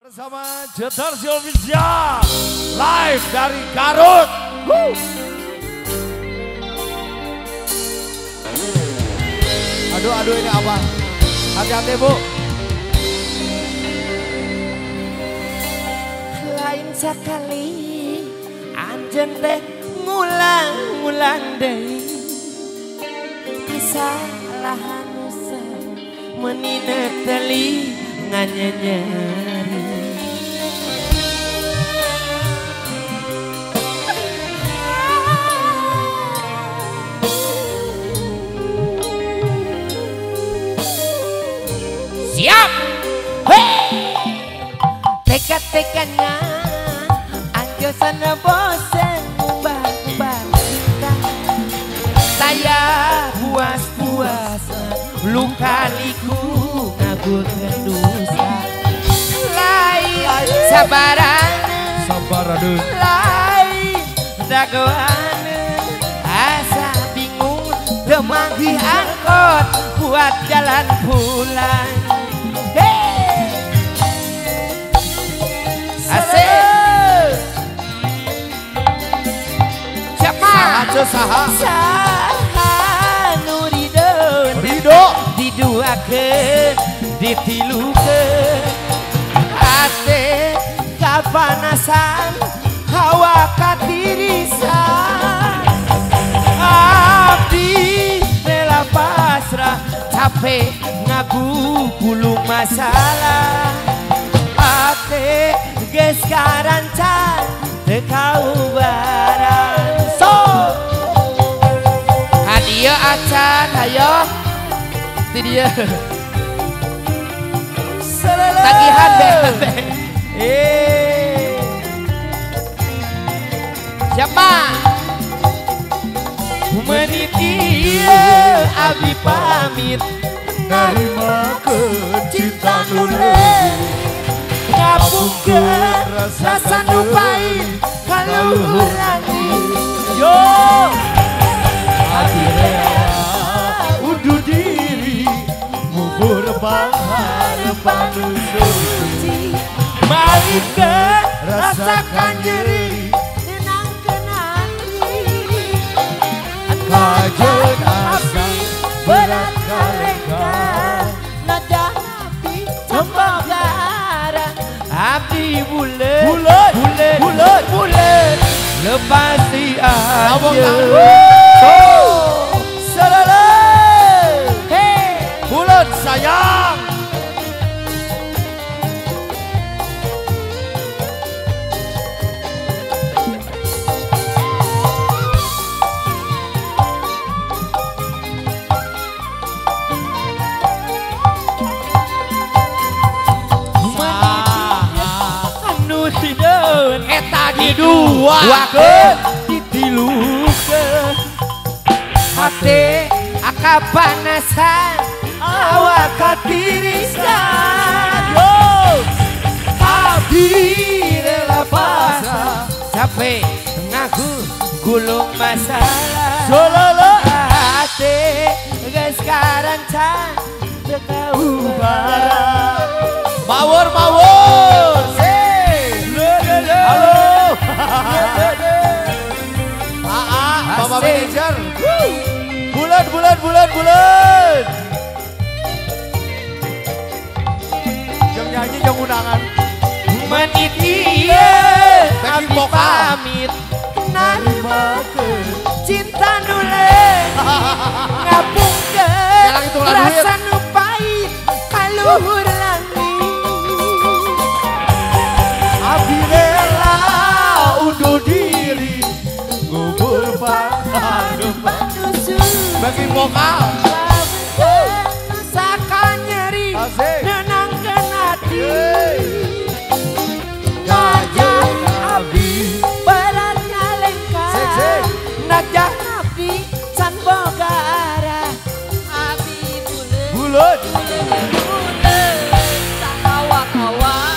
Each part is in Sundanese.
Bersama Jotarsi Official live dari Garut. Woo. Aduh, aduh ini apa? Hati-hati Bu. Lain sekali anjen teh ngulang-ngulang deui. Kesalahan usaha menina teli nganyenyeri. Siap. Hey. Teka-tekanya anjo sana bosen ubah-ubah cinta. Saya puas-puas luka liku ngaburkeun dosa. Lain sabaran, sabaran, lain dagoan, asa bingung temanggi angkot buat jalan pulang. Hey. Asik. Siapa? Saha, saha nu ridho, ridho diduakeun, ditilukeun. Hate kapanasan, hawa katirisan. Abdi rela pasrah, capek ngaku gulung masalah. Ate geus karancan teu kaubaran. So hadieu acan hayo ti dieu. Tagihan BPP. Siapa? Meniti abi pamit narimakeun cinta nu leuwih, ngapungkeun rasa nu pahit kaluhur langit. Yo abdi rela undur diri ngubur pangharapan nu suci, malikeun rasakan nyeri nenangkeun hati. Kajeun asa berat kalengka nada abdi cembara. Abdi bulet bulet bulet bulet bulet lepasi aja. Selele hey bulet sayang. Eta diduakeun ditilukeun, hate akapanasan awak katirisan. Yo abdi rela pasrah capek ngaku gulung masalah. Sololo hate geus karancan teu kaubaran. Mawur mawur. Halo. Aa, Bapak Manajer. Bulan, bulan, bulan, bulan. Jom nyanyi, jom undangan. Meniti abdi pamit narimakeun cinta nu leuwih, ngapungkeun rasa nu pahit kaluhur langit. Abdi rela undur diri ngubur pangharapan bagi vokal. Rasakan nyeri nenangkeun hati. Najah abdi berat ngalengkah, najah abdi can boga arah. Abdi buleut buleut buleut sakawak-awak.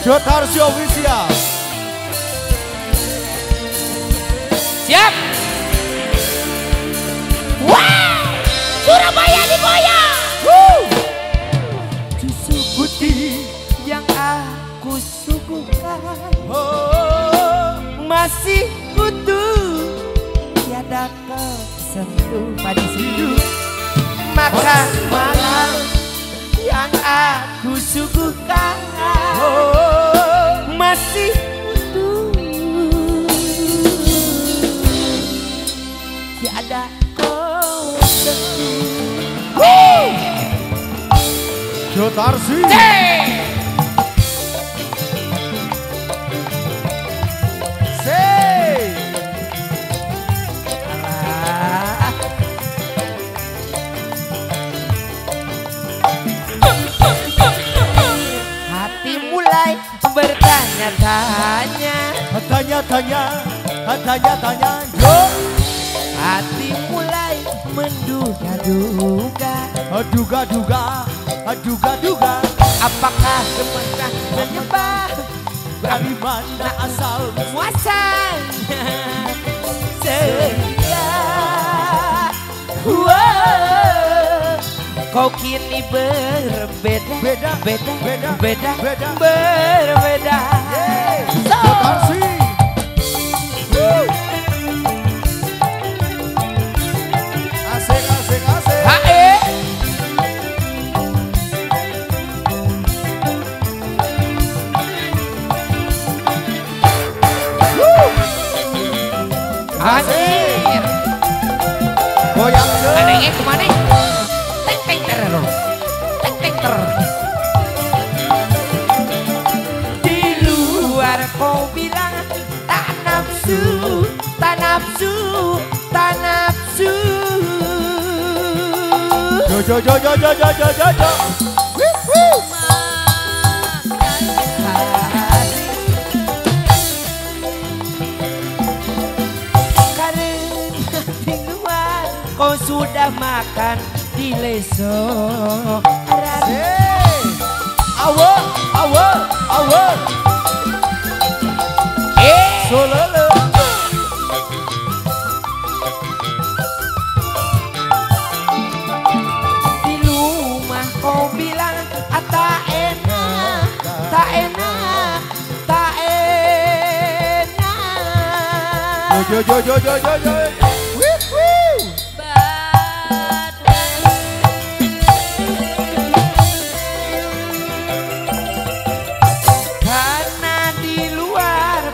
Jotarsi Official. Siap. Wow, Surabaya di Oh, masih utuh, tiada kau sentuh pada situ. Makan malam yang aku suguhkan masih utuh, tiada kau sentuh. Jotarsi. Hati mulai bertanya-tanya, tanya-tanya, tanya-tanya, yo. Hati mulai menduga-duga, duga-duga, duga-duga. Apakah semesta menyebab dari mana asal muasalnya sehingga wow, kau kini berbeda, beda, beda, beda, beda, beda, berbeda. Jotarsi. Asik, asik, asik. Hae. Anjir. Goyang ke. Aneh kemana? Teng teng ter. Teng teng ter. Di luar kau bilang tak nafsu, tak nafsu, tak nafsu. Jo jo jo jo jo jo jo jo. Kau sudah makan di lesoran. Awe, awe, awe. Solele. Di rumah kau bilang tak enak, tak enak, tak enak. Jo jo jo jo jo jo.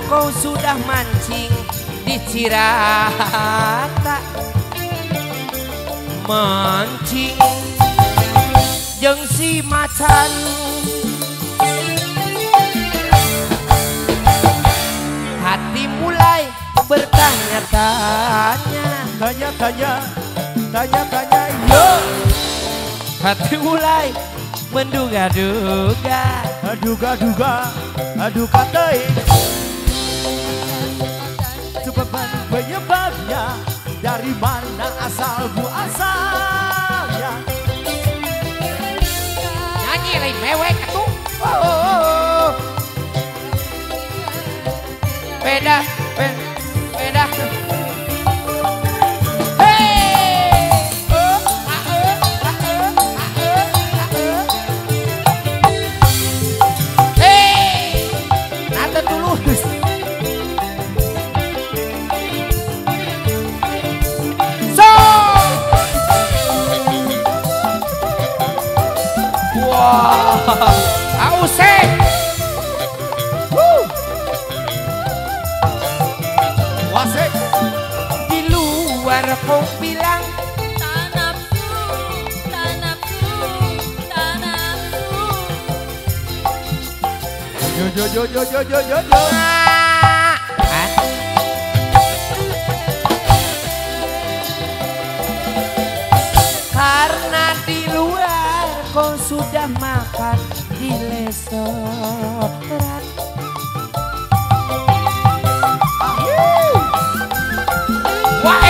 Kau sudah mancing di Cirata, mancing jeung si macan. Hati mulai bertanya-tanya, tanya-tanya, tanya-tanya, yo. Hati mulai menduga-duga, duga-duga, duga teuing. Sebab penyebabnya dari mana asal muasalnya. Nyanyi lain mewek atuh. Oh, oh, oh. Beda, beda. Hey! Oh, ah, oh, ah, oh, ah, oh, ah, oh. Hey! Nata tulus. Wah, ausek. Wasek. Di luar kau bilang tak nafsu, tak nafsu, tak nafsu. Yo yo yo yo yo yo yo yo. Karena di luar kau sudah makan di restoran. Wah,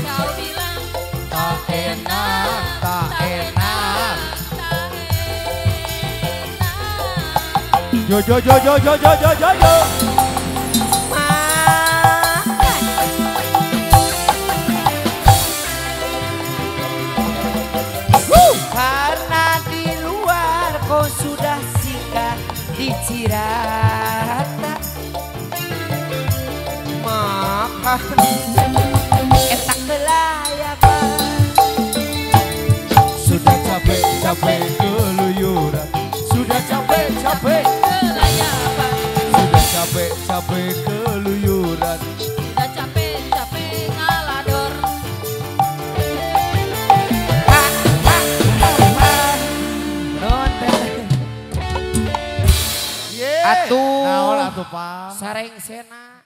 kau bilang tak enak, tak enak, tak enak. Yo yo yo yo yo yo yo yo yo. Kau sudah singgah di Cirata. Maka eta kelayapan. Sudah capek-capek keluyuran. Sudah capek-capek kelayapan. Sudah capek-capek keluyuran. Sudah capek-capek ngalador. Atuh. Naon atuh, Pak? Sareng sena.